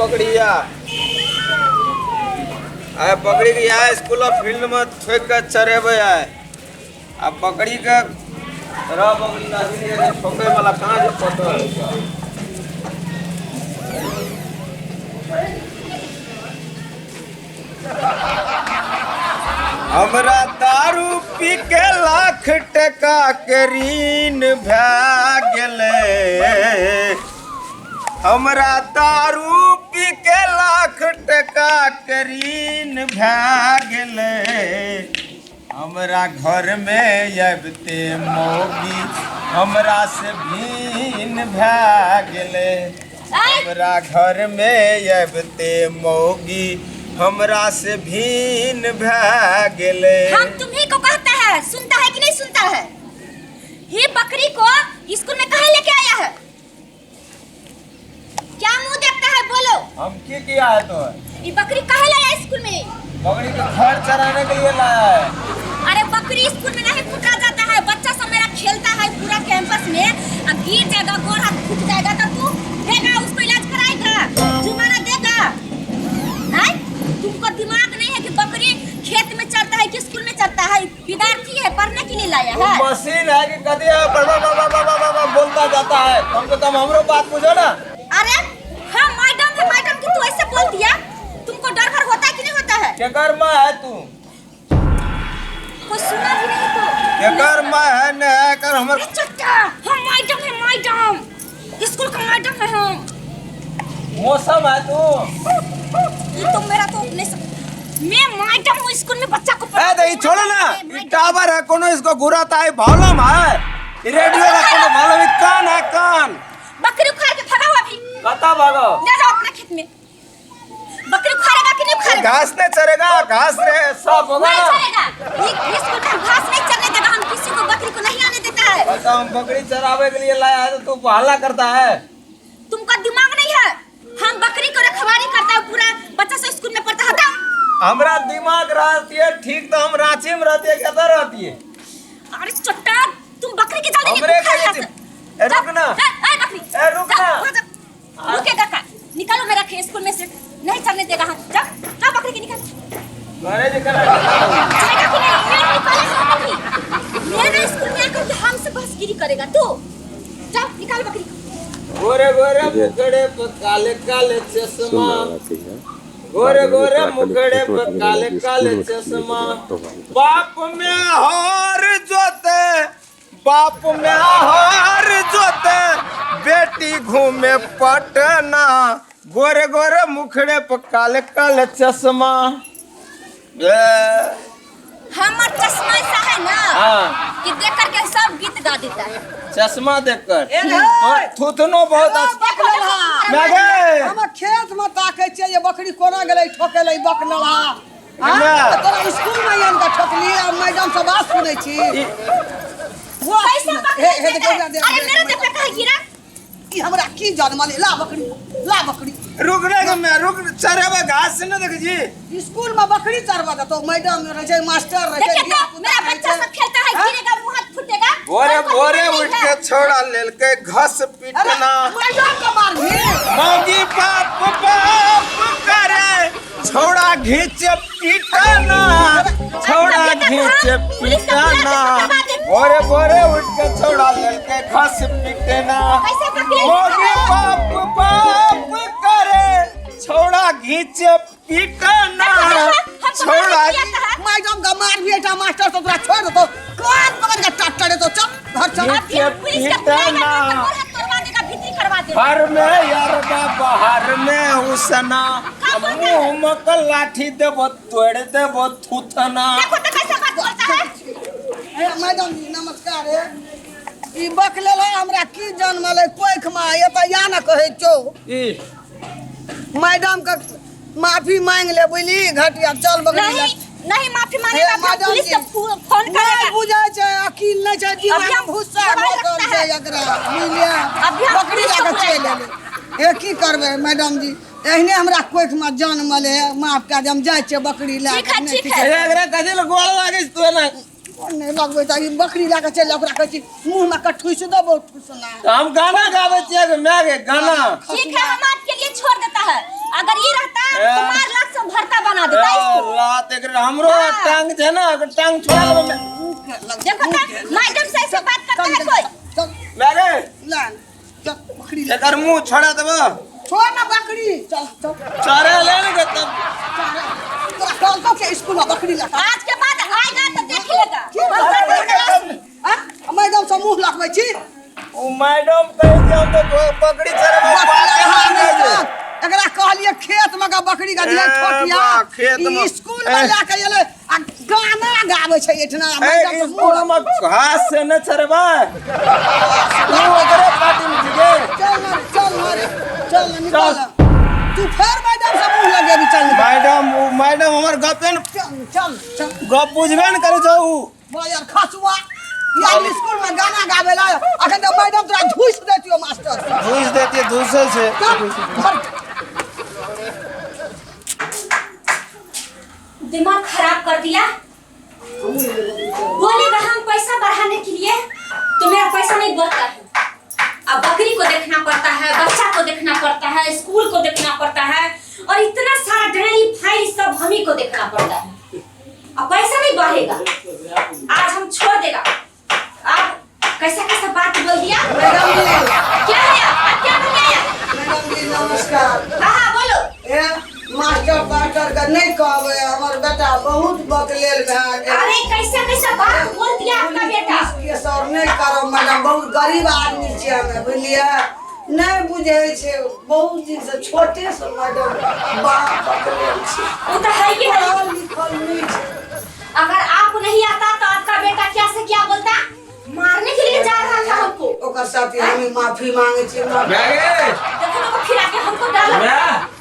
बकरी या आइ बकरी के यहाँ स्कूल फील्ड में ठोकि के चरेबै आइ। आ बकरी के रह बकरी के ठोकै वाला कहाँ जे पता है। हमरा दारू पी के लाख टका के ऋण भए गेलै। हमरा दारू पी के लाख टका के ऋण भए गेलै। हमरा घरमे अबिते मौगी हमरा से भीन भए गेलै। हमरा घरमे अबिते मौगी हमरा से भीन भए गेलै। हम तुम्ही को कहता है, सुनता है कि नहीं सुनता है? ये बकरी को स्कूल में कहे लेके आया है? क्या मुंह देखता है, बोलो। हम की किया है तो? ये बकरी कहे लाया स्कूल में? बकरी को घर चराने के लिए लाया है। अरे बकरी स्कूल में नहीं फुटा जाता है, बच्चा सब मेरा खेलता है पूरा कैंपस में, अब गिर जाएगा, गोड़ हाथ फूट जाएगा तो तू देगा उसको इलाज कराएगा, जुर्माना देगा? हैं? तुमको दिमाग नहीं है कि बकरी खेत में चरता है कि स्कूल में चरता है? विद्यार्थी है, पढ़ने के लिए लाया है। मशीन है कि कभी है, बड़ा, बड़ा, बड़ा, बड़ा, बड़ा, बोलता जाता है। कम से कम हमरो बात बुझो ना। अरे हाँ मैडम है, मैडम की तू ऐसे बोल दिया, तुमको डर भर होता है कि नहीं होता है? केकर माँ है तू? कोई सुना भी नहीं तो। केकर माँ है न है कर हमर। अरे चट्टा, हम मैडम है, मैडम स्कूल का मैडम है हम। मौसम है तू? ये तो मेरा तो नहीं मैं मैडम हूँ स्कूल में, बच्चा को ए तो ये छोड़ो ना, ये टावर है कोनो, इसको घुराता है भालम है, ये रेडियो का कोनो भालम, ये कान है कान। बकरी उखाड़ के भगाओ अभी। कता भागो? ले जाओ अपना खेत में। बकरी उखाड़ेगा कि नहीं उखाड़ेगा? घास नहीं चरेगा, घास रे सब होगा नहीं ना। चरेगा। ये स्कूल में घास नहीं चरने देगा, हम किसी को बकरी को नहीं आने देता है। बता, हम बकरी चरावे के लिए लाया है तो तू हल्ला करता है। तुमका दिमाग नहीं है, हम बकरी को रखवारी करता है, पूरा बच्चा से स्कूल में पढ़ता है। हमरा दिमाग रहती है ठीक तो हम रांची में रहती है, कहाँ रहती है? अरे चट्टा, तुम बकरी के जल्दी हमरे उखाड़ के यहाँ से। ए, रुक ना। ए, ए, बकरी। ए, रुक जा, ना। वहाँ जा। रुकेगा का? निकालो मेरा खेत स्कूल में से, नहीं चलने देगा हम। जा, जा बकरी के निकाल। घरे जे करा। जाएगा कि नहीं? मेरा निकाला है बकरी। मेरा स्कूल में आकर के हमसे बहसगिरी करेगा तू। जा निकाल बकरी को। गोरे गोरे मुखड़े पर काले काले चश्मा, गोरे गोरे मुखड़े पर काले काले चश्मा, बाप में हार जोते, बाप में हार जोते, बेटी घूमे पटना, गोरे गोरे मुखड़े पर काले काले चश्मा। ए, हमार चश्मा ऐसा है ना हाँ। कि देख करके सब गीत गा देता है। चश्मा देखकर ए रे। थुथनो बहुत अच्छा। बकलहा। मैं हम खेत में ताकै छियै जे बकरी कोना गेलै ठोकेलै बकलहा। हाँ? ना। तऽ तोरा स्कूल में आनि कऽ ठोकली आ मैडम से बात सुनै छी। वाह, कैसे बकरी हे, हे, देता है? देखो, अरे मेरा देखो कहाँ गिरा? ई हमरा की जनमलै, ला बकरी, ला बकरी। रुक रे मैं रुक, चरेबे घास से ना देख जी। स्कूल में बकरी चरवा देतो, मैडम रहै छै, मास्टर रहै छै, देखिए तो धिया-पुता मेरा रहै बच्चा छै। सब खेलता है, हाँ? गिरेगा मुंह हाथ फूटेगा। भोरे हमको भोरे दिमाग नहीं उठ है। के छोड़ा लेलकै घास पीटना। अरे, मैडम के मारबी। मौगी बाप बाप करे, छोड़ा घींच पीटना, छोड़ा घींच पीटना। भोरे भोरे उठ के छोड़ा लेलकै घास पीटना। कैसे बकरी? मौगी बाप बाप करे, छोड़ा घींच पीटना, छोड़ा मैडम के मारबी, एकटा मास्टर तो तोरा छोड़ देतो, कान पकड़ के टाट देतो, चल घर चल। अभी हम पुलिस के बुलाएगा, तो गोड़ हाथ तोड़वा देगा, भीतरी करवा देगा। घर में यार बाहर में उसना, मुंह में के लाठी देबो तोड़ देबो थूथना। देखो तो कैसे बात करता है। हे मैडम जी नमस्कार। हे ई बकलेल है, हमरा की जनमलै कोख में, एतऽ या न कहै छौ। ई मैडम के माफी मांग ले बुझली, घटिया चल बकरी नहीं लग। नहीं माफी मांगेगा, हे, फिर मैडम पुलिस जी। के फोन नहीं करेगा। बुझै छै, अकील नहीं छै, दिमाग अभी हम भूसा दवाई घोसल रखता छै है। एकरा, बुझलियै? अभी हम बकरी पुलिस लए के कऽ चलि बुलाएगा। एलै। हे की करबै मैडम जी, एहने हमरा कोख में जनमलै है, माफ कए दे, हम जाइ छियै बकरी लए ठीक कऽ, है, नहि ठीक किछु। है। एकरा कथी लए गोड़ लागै छै तू एना? नहि लगबै तऽ ई बकरी लए कऽ चलि जाउ, ओकरा कहै छी मुँह में कऽ ठुसि देबौ ठुसना। तऽ हम गाना गाबै छियै गे, माय गे गाना। ठीक है, हम आपके लिए छोड़ देता है। अगर ये रहता तो मार लात से भरता बना देता इसको। लात एकर हमरो हाँ। टांग छै ना, एकर टांग छोड़ा लेबै। देखो तो मैडम से ऐसे बात करता है कोई। चल मैं गे ला चल बकरी ले। एकर मुंह छोड़ा देबो। छोड़ ना बकरी, चल चल। चरे ले ने गे तब। तोरा कहलकौ के स्कूल में बकरी लगा। आज के बाद आएगा तो देख लेगा। की हम कर देंगे क्लास में। आ मैडम से मुंह लगबै छी। उ मैडम कहै छै हम तो बकरी चरबै बात बकरी के लगा। एकरा कहलिए खेत में का बकरी का दिया ए, ठोकिया। बा, खेत में। ई स्कूल में जाके एलै आ गाना गाबै छै एठना। ए मैडम से मुंह स्कूल में घास से न चरबै, तू ओकरे पार्टी में छिके। चल ना, चल ना रे, चल ना, निकल ना। तू फेर मैडम से मुंह लगेबी, चल निकल। मैडम उ मैडम हमर गपे न चल चल चल। गप बुझबे न करै छौ उ। बा यार खसुआ, यार स्कूल में गाना गावे ला अखन तो मैडम तोरा घुस देतियो मास्टर। घुस देती घुसे छै। चल घर। दिमाग खराब कर दिया। बोलेगा हम पैसा बढ़ाने के लिए तो मेरा पैसा नहीं बढ़ता है। अब बकरी को देखना पड़ता है, बच्चा को देखना पड़ता है, स्कूल को देखना पड़ता है और इतना सारा डायरी फाइल सब हम ही को देखना पड़ता है। अब पैसा नहीं बढ़ेगा, आज हम छोड़ देगा। अब कैसा कैसा बात बोल दिया। मैडम जी। क्या है आप क्या बोल रहे हैं? मैडम जी नमस्कार। हाँ हाँ बोलो। ए मास्टर पास्टर के नहीं कहबै, हमर बेटा बहुत बकलेल भए गेल। अरे कैसा कैसा बात बोल दिया आपका बेटा। के सर नहीं करब मैडम, बहुत गरीब आदमी छियै हमे, बुझलियै? नहीं बुझै छै, बहुत दिन से छोटे से मैडम बाप बकलेल छै। वो तो है ही है। पढ़ल लिखल नहीं छै। अगर आपको नहीं आता तो आपका बेटा क्या से क्या बोलता, मारने के लिए जा रहा था हमको। ओकर साथी हमें माफी मांगे छी। मैं गे देखो देखो फिर आके हमको डाला मैं?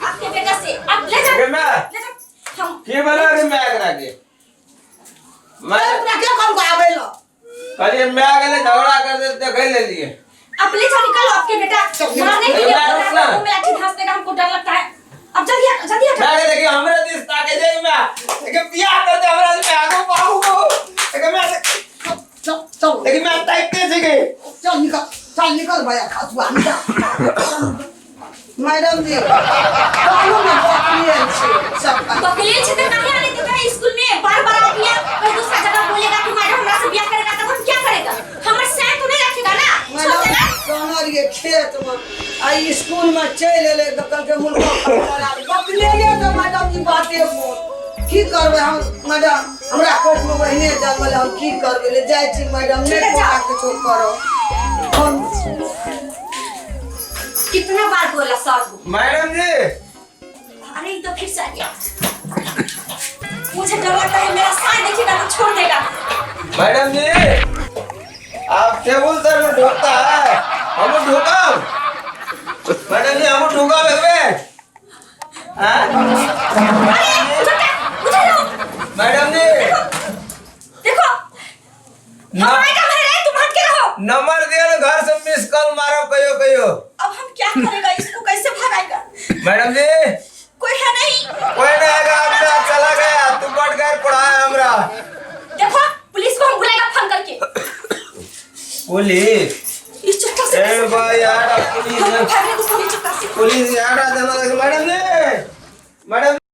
आपके बेटा से। अब ले जाओ गे मैं ले जाओ। हम की बोला रे मैं एकरा के? मैं ओकरा के कहलको आबै ल? कहलिए मैं गेले झगड़ा कर दे देखै लेलिए। अब ले जाओ निकालो आपके बेटा मारने के लिए मैं बोल रहा रुकना। था, मुंह में लाठी घास देगा, हमको डर लगता है। अब जल्दी हट, जल्दी हट। मैं के देखिए हमरे दिस ताके जाई मैं देखिए बियाह कर दे हमरा से, मैं आगू बाबू को देखिए मैं चल चल देखिए मैं ताकते छी के। चल निकल, चल निकल भैया खसुआ निकल। मैडम जी कहलहुँ ने बकलेल छै सब। बकलेल छै तो काहे आने देता है स्कूल में? बार बार आ गया, कहीं दूसरा जगह बोलेगा कि मैडम हमरा से बियाह करेगा तब हम क्या करेगा? हमर सैन तो नहीं रखेगा ना, छोड़ मैडम देगा। कहने रहिए खेत में आ स्कूल में चलि एलै तऽ कहलकै मुर्गा बकलेले। तऽ मैडम जी बाते बोल की करबै हम मैडम, हमरा कोख में ओहिने जन्मल, हम की करबै? ले जाइ छी मैडम, नहीं ठीक है, जाओ। कोना किछो करब हम। कितना बार बोला सर को। मैडम जी अरे ये तो फिर से आ गया, मुझे डर लगता है, मेरा साथ देखेगा तो छोड़ देगा। मैडम जी आप टेबुल सर में ढोकता है, हम ढोकाम मैडम जी, हम ढोकाम एक बेर। हाँ अरे छोटा उधर रहो। मैडम जी देखो हम आएगा मेरे, तुम हट के रहो। नंबर दिया ना घर से मिस कॉल मारो कहियो कहियो। अब हम क्या करेगा, इसको कैसे भगाएगा? मैडम जी कोई है नहीं, कोई नहीं आएगा, आपका चला गया, तू बढ़ गए पढ़ाया हमरा। देखो पुलिस को हम बुलाएगा फोन करके। पुलिस इस चुपचाप से ए भाई यार, अब पुलिस हमको भागने दो, पुलिस चुपचाप से। पुलिस यार आ जाना। मैडम जी मैडम।